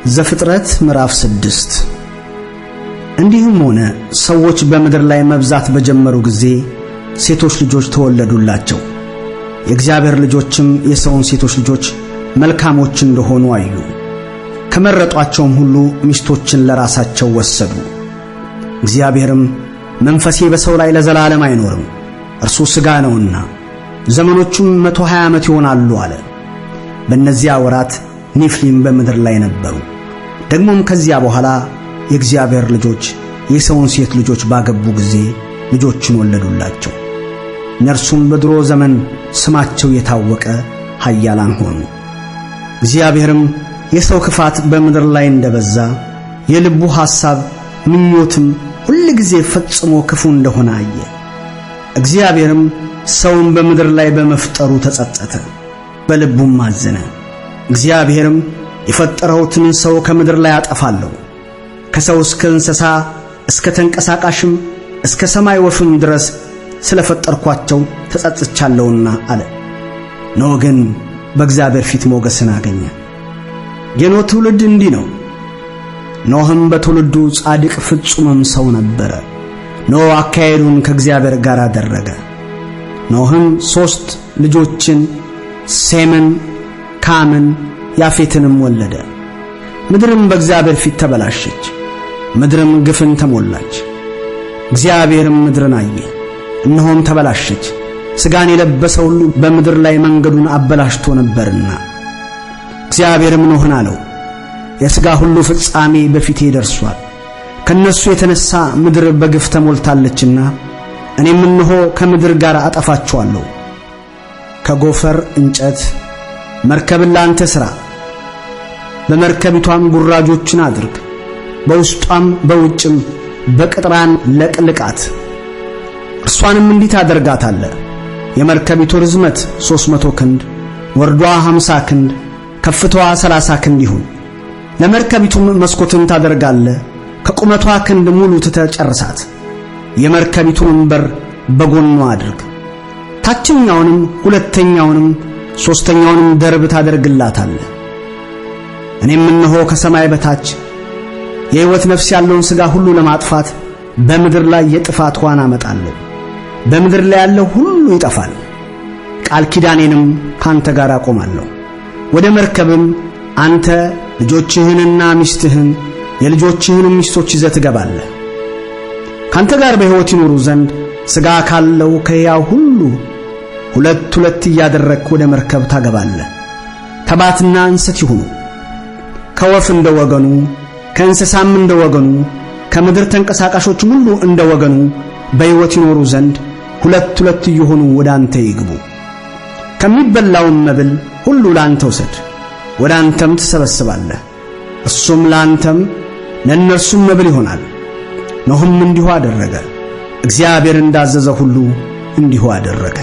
ዘፍጥረት ምዕራፍ 6። እንዲህም ሆነ፣ ሰዎች በምድር ላይ መብዛት በጀመሩ ጊዜ ሴቶች ልጆች ተወለዱላቸው። የእግዚአብሔር ልጆችም የሰውን ሴቶች ልጆች መልካሞች እንደሆኑ አዩ። ከመረጧቸውም ሁሉ ሚስቶችን ለራሳቸው ወሰዱ። እግዚአብሔርም መንፈሴ በሰው ላይ ለዘላለም አይኖርም፣ እርሱ ሥጋ ነውና ዘመኖቹም 120 ዓመት ይሆናሉ አለ። በእነዚያ ወራት ኔፍሊም በምድር ላይ ነበሩ። ደግሞም ከዚያ በኋላ የእግዚአብሔር ልጆች የሰውን ሴት ልጆች ባገቡ ጊዜ ልጆችን ወለዱላቸው። እነርሱም በድሮ ዘመን ስማቸው የታወቀ ኃያላን ሆኑ። እግዚአብሔርም የሰው ክፋት በምድር ላይ እንደበዛ የልቡ ሐሳብ ምኞትም ሁል ጊዜ ፈጽሞ ክፉ እንደሆነ አየ። እግዚአብሔርም ሰውን በምድር ላይ በመፍጠሩ ተጸጸተ፣ በልቡም አዘነ። እግዚአብሔርም የፈጠረሁትን ሰው ከምድር ላይ አጠፋለሁ፣ ከሰው እስከ እንስሳ እስከ ተንቀሳቃሽም እስከ ሰማይ ወፍም ድረስ ስለ ፈጠርኳቸው ተጸጽቻለሁና አለ። ኖህ ግን በእግዚአብሔር ፊት ሞገስን አገኘ። የኖህ ትውልድ እንዲህ ነው። ኖህም በትውልዱ ጻድቅ ፍጹምም ሰው ነበረ። ኖህ አካሄዱን ከእግዚአብሔር ጋር አደረገ። ኖህም 3 ልጆችን ሴምን፣ ካምን፣ ያፌትንም ወለደ። ምድርም በእግዚአብሔር ፊት ተበላሸች፣ ምድርም ግፍን ተሞላች። እግዚአብሔርም ምድርን አየ፣ እነሆም ተበላሸች፣ ሥጋን የለበሰ ሁሉ በምድር ላይ መንገዱን አበላሽቶ ነበርና። እግዚአብሔርም ኖህን አለው፣ የሥጋ ሁሉ ፍጻሜ በፊቴ ደርሷል፣ ከነሱ የተነሳ ምድር በግፍ ተሞልታለችና እኔም እነሆ ከምድር ጋር አጠፋቸዋለሁ። ከጎፈር እንጨት መርከብን ለአንተ ሥራ፣ በመርከቢቷም ጉራጆችን አድርግ፣ በውስጧም በውጭም በቅጥራን ለቅልቃት። እርሷንም እንዲህ ታደርጋታለህ። የመርከቢቱ ርዝመት 300 ክንድ፣ ወርዷ 50 ክንድ፣ ከፍታዋ 30 ክንድ ይሁን። ለመርከቢቱም መስኮትን ታደርጋለህ፣ ከቁመቷ ክንድ ሙሉ ትተህ ጨርሳት። የመርከቢቱን በር በጎኗ አድርግ። ታችኛውንም ሁለተኛውንም ሦስተኛውንም ደርብ ታደርግላታለህ። እኔም እነሆ ከሰማይ በታች የሕይወት ነፍስ ያለውን ሥጋ ሁሉ ለማጥፋት በምድር ላይ የጥፋት ውኃን አመጣለሁ። በምድር ላይ ያለው ሁሉ ይጠፋል። ቃል ኪዳኔንም ካንተ ጋር አቆማለሁ። ወደ መርከብም አንተ ልጆችህንና ሚስትህን የልጆችህንም ሚስቶች ይዘህ ትገባለህ። ካንተ ጋር በሕይወት ይኖሩ ዘንድ ሥጋ ካለው ከሕያው ሁሉ ሁለት ሁለት እያደረግህ ወደ መርከብ ታገባለህ። ተባትና እንስት ይሁኑ። ከወፍ እንደ ወገኑ፣ ከእንስሳም እንደ ወገኑ፣ ከምድር ተንቀሳቃሾችም ሁሉ እንደ ወገኑ በሕይወት ይኖሩ ዘንድ ሁለት ሁለት እየሆኑ ወደ አንተ ይግቡ። ከሚበላውም መብል ሁሉ ለአንተ ውሰድ፣ ወደ አንተም ትሰበስባለህ። እርሱም ለአንተም ለእነርሱም መብል ይሆናል። ኖህም እንዲሁ አደረገ። እግዚአብሔር እንዳዘዘ ሁሉ እንዲሁ አደረገ።